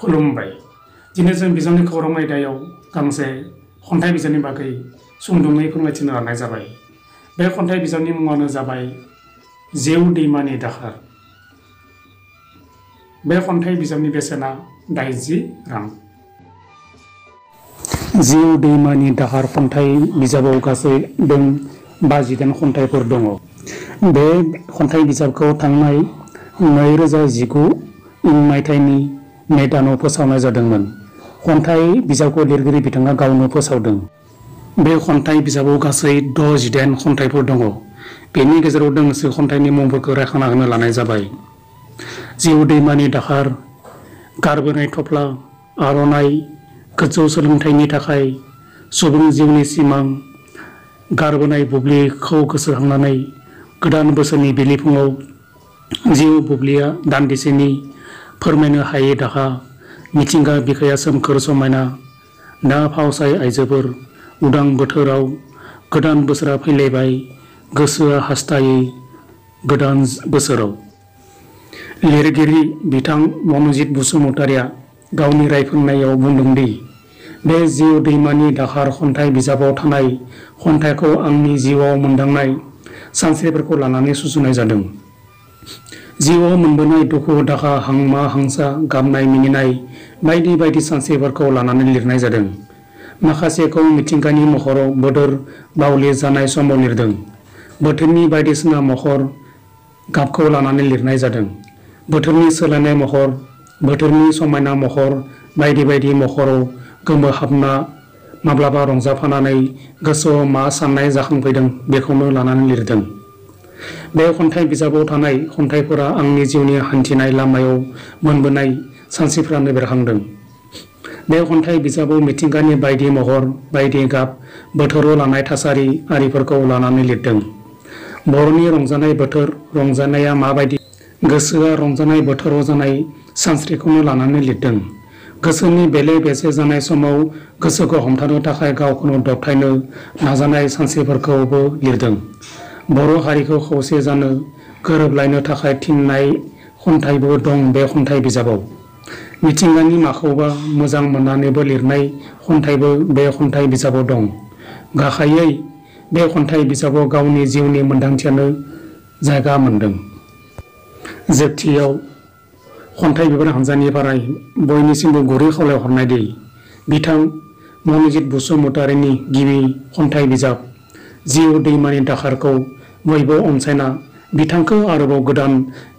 खुलुमबाय। दिनै जों बिजाबनि खौरां आयदायाव गांसे खन्थाइ बिजाबनि बागै सुंदुङै फोरमायथिनो लानाय जाबाय। बे खन्थाइ बिजाबनि मुङानो जाबाय जेउ दैमानि दाहार। बे खन्थाइ बिजाबनि बेसेना 80 रां। जेउ दैमानि दाहार खन्थाइ बिजाबाव गासै 58 खन्थाइफोर दङ। बे खन्थाइ बिजाबखौ थांनाय 2019 मायथाइनि मे दानाव फोसावनाय जादोंमोन। खन्थाइ बिजाबखौ लिरगिरि बिथाङा गावनो फोसावदों। बे खन्थाइ बिजाबाव गासै 68 खन्थाइफोर दङ। बेनि गेजेराव दोंसे खन्थाइनि मुंफोरखौ रायखांना होनो लानाय जाबाय। जेउ दैमानि दाहार, गारबोनाय थफ्ला, आर'नाइ, गोजौ सोलोंथाइनि थाखाय, सुबुं जिउनि सिमां, गारबोनाय बुब्लिखौ गोसोखांनानै, गोदान बोसोरनि बिलिफुङाव जिउ बुब्लिया दान्दिसेनि, फोरमायनो हायै दाहा, मिथिंगा बिखाया सोमखोर समायना, ना फावसाय आइजोफोर, उदां बोथोराव, गोदान बोसोरा फैलायबाय, गोसोआ हास्थायो गोदान बोसोराव। लिरगिरि बिथां मनजित बसुमतारिया गावनि रायफोरनायाव बुंदोंदि बे जेउ दैमानि दाहार खन्थाइ बिजाबाव थानाय खन्थाइखौ आंनि जिउआव मोनदांनाय सानस्रिफोरखौ लानानै सुजुनाय जादों। जिउआव मोनबोनाय दुखु दाहा, हांमा हांसा, गाबनाय मिनिनाय बायदि बायदि सानस्रिफोरखौ लानानै लिरनाय जादों। माखासेखौ मिथिंगानि महराव बोदोर बावलि जानाय समाव लिरदों। बोथोरनि बायदिसिना महर, गाबखौ लानानै लिरनाय जादों। बोथोरनि सोलायनाय महर, बोथोरनि समायना महर बायदि बायदि महराव गोमोहाबना माब्लाबा रंजाफानानै गोसोआव मा साननाय जाखांफैदों बेखौनो लानानै लिरदों। बे खन्थाइ बिजाबाव थानाय खन्थाइफोरा आंनि जिउनि हान्थिनाय लामायाव मोनबोनाय सानस्रिफोरानो बेरखांदों। बे खन्थाइ बिजाबाव मिथिंगानि बायदि महर, बायदि गाब, बोथोराव लानाय थासारि आरिफोरखौ लानानै लिरदों। बर'नि रंजानाय बोथोर, रंजानाया माबायदि, गोसोआ रंजानाय बोथोराव जानाय सानस्रिखौनो लानानै लिरदों। गोसोनि बेले बेजे जानाय समाव गोसोखौ हमथानो थाखाय गावखौनो दबथायनो नाजानाय सानस्रिफोरखौबो लिरदों। बर' हारिखौ खौसे जानो, गोरोबलायनो थाखाय थिननाय खन्थाइबो दं बे खन्थाइ बिजाबाव। मिथिंगानि माखौबा मोजां मोननानैबो लिरनाय खन्थाइबो बे खन्थाइ बिजाबाव दं। गाहायै बे खन्थाइ बिजाबाव गावनि जिउनि मोन्दांथियानो जायगा मोनदों। जोबथियाव खन्थाइ बिबार हानजानिफ्राय बयनिसिमबो गुरै खावलायहरनायदि बिथां मनजित बसुमतारिनि गिबि खन्थाइ बिजाब जेउ दैमानि दाहारखौ बयबो अनसायना बिथांखौ आरोबाव गोदान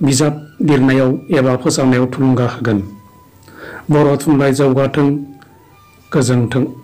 बिजाब लिरनायाव एबा फोसावनायाव थुलुंगा होगोन। बर' थुनलाइ जौगाथों, गोजोनथों।